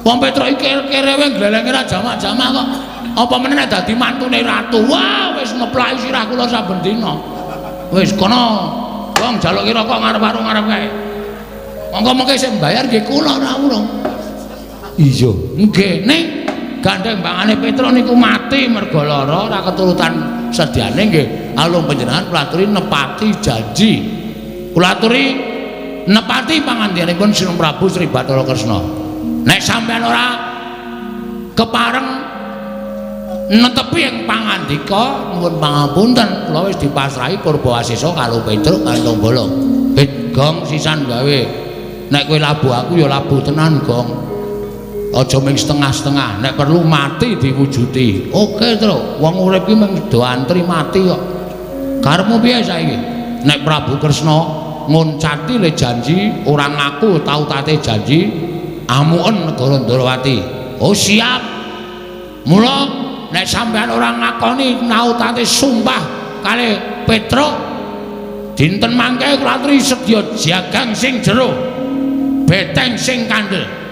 Wong Petruk iki kerewe glelenge ra jamak-jamak kok. Apa meneh nek dadi mantune ratu. Wah, wis ngeplaki sirah kula saben dina. Wis kono wong jaluki rokok ngarep warung ngarep kae. Monggo mengke sing mbayar nggih kula ora urung. Iya, nggih ning gandeng bangane Petruk niku mati mergo lara ora keturutan sediane nggih. Alung panjenengan kula aturi nepati janji. Kula aturi nepati pangandikanipun Sri Prabu Sri Bathara Kresna. Nek sampeyan ora kepareng netepi ing pangandika nuwun pangapunten kula wis dipasrahi Purbawasesa karo Petruk Kantong Bolong. Bet gong sisan gawe. Nek kowe labuh aku ya labuh tenan gong. Aja mung setengah-setengah, nek perlu mati diwujuti. Oke, Truk. Wong urip ki mung do antri mati kok. Karepmu piye saiki? Nek Prabu Kresna ngoncati le janji, ora ngaku tau tate janji, amuken negara Ndrawati. Oh siap. Mula nek sampeyan ora ngakoni nautate sumpah kalih Petruk, dinten mangke kula aturi sedya jagang sing jero, beteng sing kandel.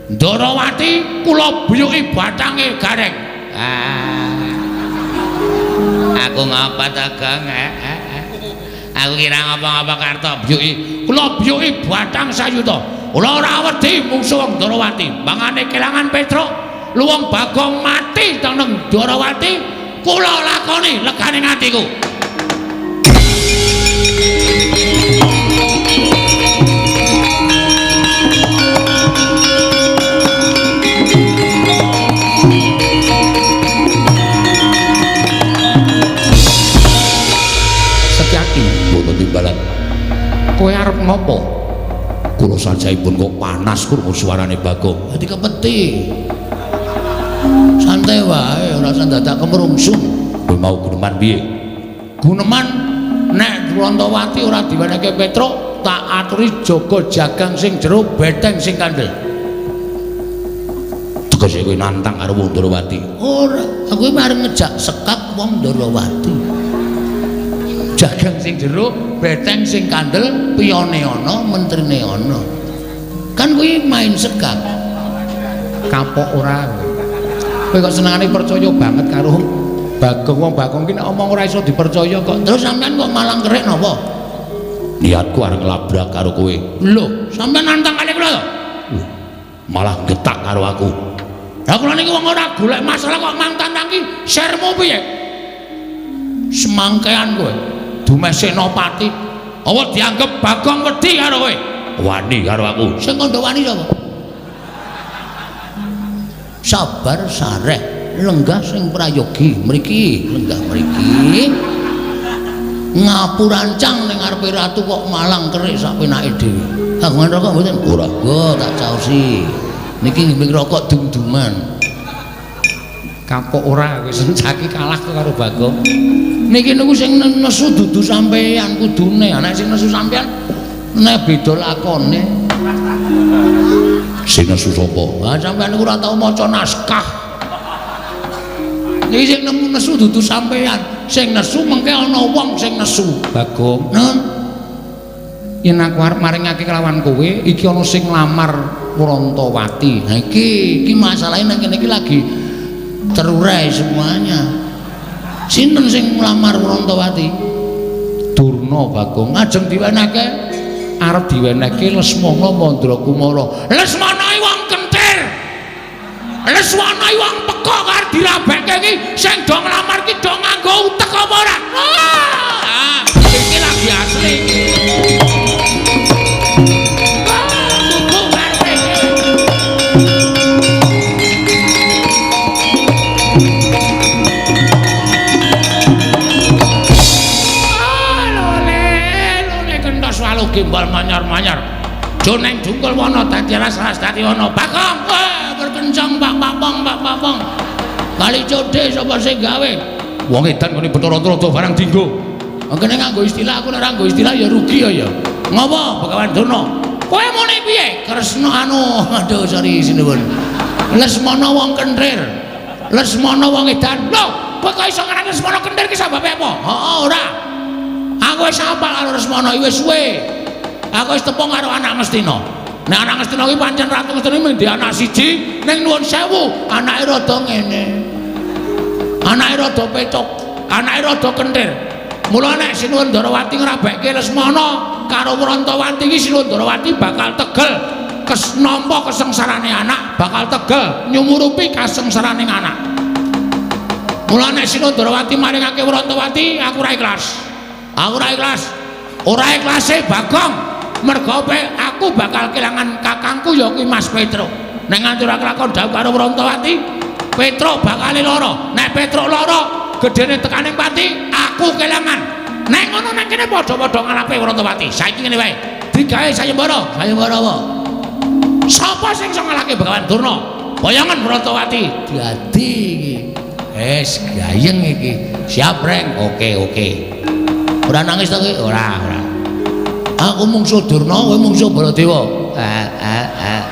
Ndrawati kula buyuki bathange gareng. Ah. Aku ngapa ta, Gong? Aku kira ngapa-ngapa karto buyuki. Kula buyuki bathang sayuta. Kula ora wedi mungsuh wong Ndrawati. Mangane kelangan Petruk, Luwung Bagong mati teneng Ndorowati, kula lakoni legane atiku. Setyaki mboten timbalan. Kowe arep ngopo? Kula sajaipun kok panas krungu suarane Bagong. Dadi kepeti. Santai wae, ora usah dadak kemrungsung. Kowe mau guneman piye? Guneman nek Wrontowati ora diwenehke Petruk, tak aturi jaga jagang sing jero, beteng sing kandel. Tegese kowe nantang karo wong Ndorowati? Ora, aku iki arep ngejak sekak wong Ndorowati. Jagang sing jero, beteng sing kandel, piyone ana, mentrine ana. Kan kuwi main sekak. Kapok ora kowe. Kowe kok senengane percaya banget karo Bagong. Wong Bagong ki nek omong ora iso dipercaya kok. Terus sampean kok malang kerik napa? Niatku arep nglabrak karo kowe. Lho, sampean nantang kali kula to? Malah getak karo aku. Lah kula niki wong ora golek masalah kok mantantang ki sermu piye? Semangkean kowe. Dumeh Senopati. Apa dianggep Bagong wedi karo kowe? Wani karo aku. Sing kandha wani sapa? Sabar sareh, lenggah sing prayogi mriki, lenggah mriki. Ngapurancang ning ngarepe ratu kok malang kerik sak penake dhewe. Kagungan rokok mboten? Ora. Nggo tak caosi. Niki nggih rokok dum-duman. Kapok ora kowe sencaki kalah karo Bagong. Niki niku sing nesu dudu sampean kudune. Nek sing nesu sampean nek beda lakone. Sing nesu sapa? Lah sampean niku ora tau maca naskah. Niki sing nemu nesu dudu sampean, sing nesu mengke ana wong sing nesu. Bagong, Nun, yen aku arep maringake kelawan kowe, iki ana sing nglamar Wrontowati. Nah iki iki masalahe nang kene iki lagi terurai semuanya. Sinten sing nglamar Wrontowati? Durna Bagong. Ajeng diwenehke arep diwenehke Lesmana Mandrakumara. Lesmana iki wong kentir. Lesmana iki wong pekok arep dirabekke iki sing do nglamar ki do nganggo utek apa ora? Ah, iki lagi asli iki. Kudu karepe iki. Ah, lole, lole kentos walu gimbal manyar-manyar. Joneng jungkul wana dadi alas-alas dadi wana. Bagong, wah, berkencang Pak Papong, Pak Papong. Kali codhe sapa sing gawe? Wong edan ngene Bathara Trada barang dinggo. Kene nganggo istilah, aku nek ora nganggo istilah ya rugi ya ya. Ngopo Begawan Durna? Kowe muni piye? Kresna anu, aduh sorry sinuwun. Lesmana wong kentir. Lesmana wong edan. Lho, kowe kok iso ngarani Lesmana kentir ki sababe apa? Heeh, ora. Aku wis apal karo Lesmana iki wis suwe. Aku wis tepung karo anak Ngastina. Nek anak Ngastina ki pancen Ratu Ngastina mung ndek anak siji, ning nuwun sewu, anake rada ngene. Anake rada pecok, anake rada kentir. Mula nek Sinuwun Ndarawati ngrabekke Lesmana karo Wrontowati iki Sinuwun Ndarawati bakal tegel nampa kesengsarane anak, bakal tegel nyumurupi kasengsarane anak. Mula nek Sinuwun Ndarawati maringake Wrontowati, aku ora ikhlas. Aku ora ikhlas. Ora ikhlase Bagong, mergo aku bakal kelangan kakangku ya kuwi Mas Petruk. Nek nganti ora kelakon dhawuh karo Wrontowati, Petruk bakal lara. Nek Petruk lara, gedene tekaning pati, aku kelangan. Nek ngono nek kene padha-padha ngalape Wrontowati. Saiki ngene wae, digawe sayembara. Sayembara apa? Sapa sing iso ngalahke Begawan Durna? Boyongan Wrontowati. Dadi iki. Wis gayeng iki. Siap, Reng. Oke, oke. Ora nangis to kowe? Ora, ora. Aku mungsuh Durna, kowe mungsuh Baladewa. Ah, ah, ah.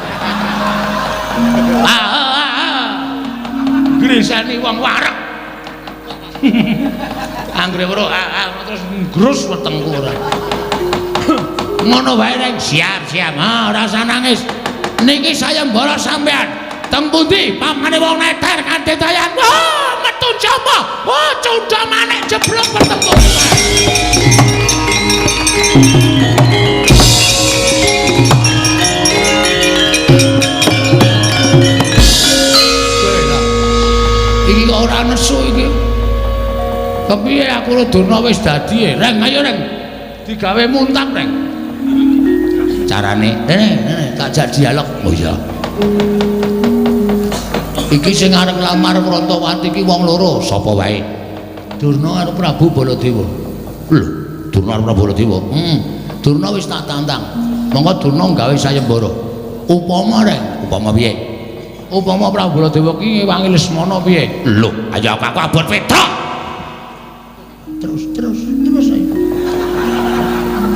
Ah, ah, ah. Grisani wong wareg. Anggere weruh ah, ah, terus ngrus wetengku ora. Ngono wae, Reng. Siap, siap. Ah, ora usah nangis. Niki sayembara sampean. Teng pundi pamane wong neter kanthi dayan. Wah, metu jaba. Wah, cundha manik jeblok bertemu. Kepiye aku karo Durna wis dadi e? Reng, ayo Reng. Digawe muntap, Reng. Carane, Rene, rene, tak jak dialog. Oh iya. Iki sing arep nglamar Prantawati iki wong loro. Sapa wae? Durna karo Prabu Baladewa. Lho, Durna karo Prabu Baladewa. Durna wis tak tantang. Monggo Durna gawe sayembara. Upama Reng, Upama piye? Upama Prabu Baladewa ki ngewangi Lesmana piye? Lho, ayo aku abot Petruk. Terus, terus, terus ayo.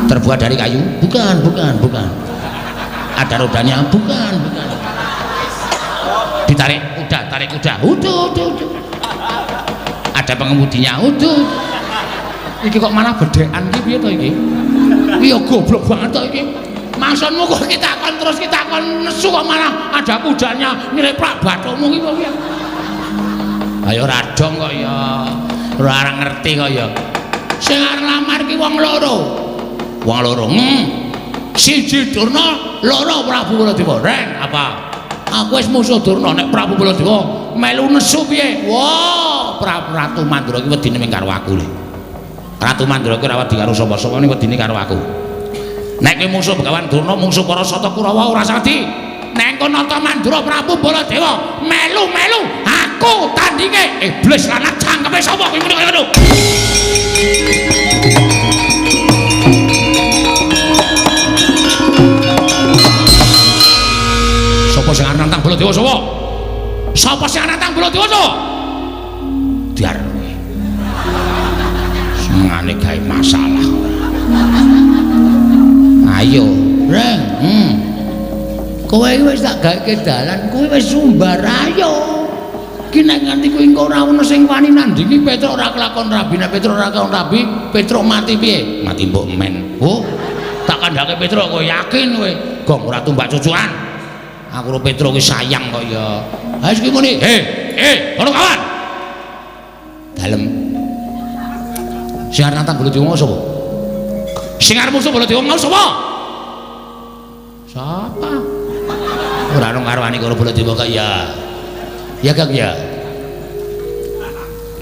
Terbuat dari kayu? Bukan, bukan, bukan. Ada rodanya? Bukan, bukan. Ditarik kuda, tarik kuda. Udah, udah, udah. Ada pengemudinya. Udah. Iki kok malah bedekan iki piye to iki? Iya goblok banget to iki. Maksudmu kok kita kon terus kita kon nesu kok malah ada kudanya nyleprak bathukmu iki piye? Ayo radong kok ya. Ora ngerti kok ya. Sing arep nglamar ki wong loro. Wong loro. Siji Durna, loro Prabu Baladewa. Reng, apa? Aku wis musuh Durna nek Prabu Baladewa melu nesu piye? Wah, Prabu Ratu Mandura ki wedine ming karo aku lho. Ratu Mandura ki ora wedi karo sapa-sapa ning wedine karo aku. Nek kowe musuh Begawan Durna, mungsuh para Sata Kurawa ora sadi. Nek kono nata Mandura Prabu Baladewa melu-melu aku tandinge. Iblis lanang cangkeme sapa kuwi muni kaya ngono. Sapa sing arep nantang Baladewa sapa? Sapa sing arep nantang Baladewa sapa? Diar. Senengane gawe masalah. Ayo, Reng. Kowe iki wis tak gawe dalan, kowe wis sumbar ayo. Ki nek nganti kuwi engko ora ono sing wani nandingi Petruk ora kelakon rabi, nek Petruk ora kelakon rabi, Petruk mati piye? Mati mbok men. Oh, tak kandhake Petruk kowe yakin kowe. Gong ora tumbak cucuan. Aku karo Petruk ki sayang kok ya. Ha wis ki muni, "He, ono kawan." Dalem. Sing arep nantang Baladewa sapa? Sing arep musuh Baladewa mau sapa? Sapa? Ora ono karwane karo Baladewa kok ya. Ya Kang ya.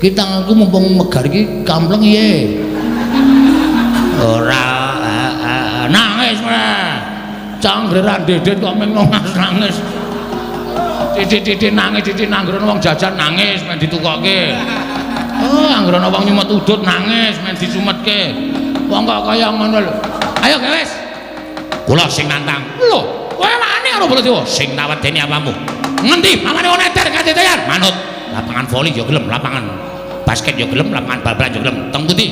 Ki tanganku mumpung megar iki kampleng piye? Ora nangis meneh. Canggeran dedet kok meng nangis. Titik-titik nangis, titik nanggrono wong jajan nangis men ditukokke. Oh, anggrono wong nyumet udut nangis men disumetke. Wong kok kaya ngono lho. Ayo wis. Kula sing nantang. Lho, kowe wani karo Baladewa? Sing tak wedeni apamu? Ngendi? Pamane wong eter kadetean. Manut. Lapangan voli ya gelem, lapangan basket ya gelem, lapangan bal-balan ya gelem. Teng pundi?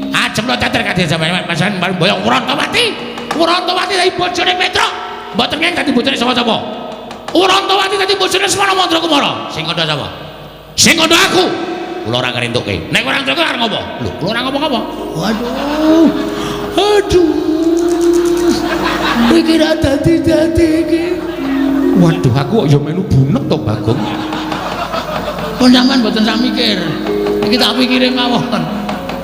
Ajem lo teter kadhe sampeyan pasan boyong Wrontowati. Wrontowati dadi bojone Petruk. Mboten ngeng dadi bojone sapa-sapa. Wrontowati dadi bojone Semana Mandrakumara. Sing kandha sapa? Sing kandha aku. Kula ora ngrentuke. Nek ora ngrentuke arep ngopo? Lho, kula ora ngopo-ngopo. Waduh. Aduh. Iki ra dadi-dadi iki. Waduh, aku kok ya melu bunek to, Bagong. Kok sampean mboten sak mikir. Iki tak pikire mawon.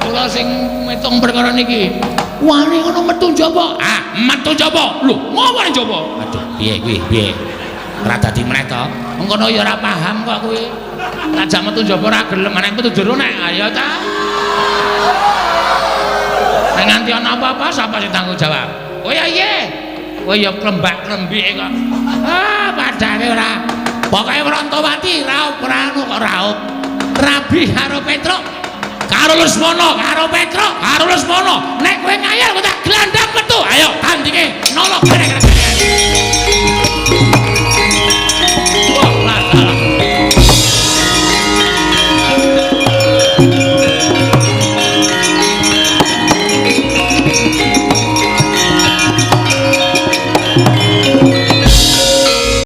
Kula sing ngitung perkara niki. Wani ngono metu njaba. Ah, metu njaba. Lho, ngopo njaba? Aduh, piye kuwi? Piye? Ora dadi meneh to. Mengkono ya ora paham kok kuwi. Tak jak metu njaba ora gelem, nek metu jero nek ayo ta. Nek nganti ana apa-apa sapa sing tanggung jawab? Oh ya iya. Kowe ya klembak-klembike kok. Ah, padane ora. Pokoke Wrontowati raup ora anu kok raup. Rabi karo Petruk. Karo Lesmana, karo Petruk, karo Lesmana. Nek kowe ngayal kowe tak glandang metu. Ayo tandinge nolok bareng.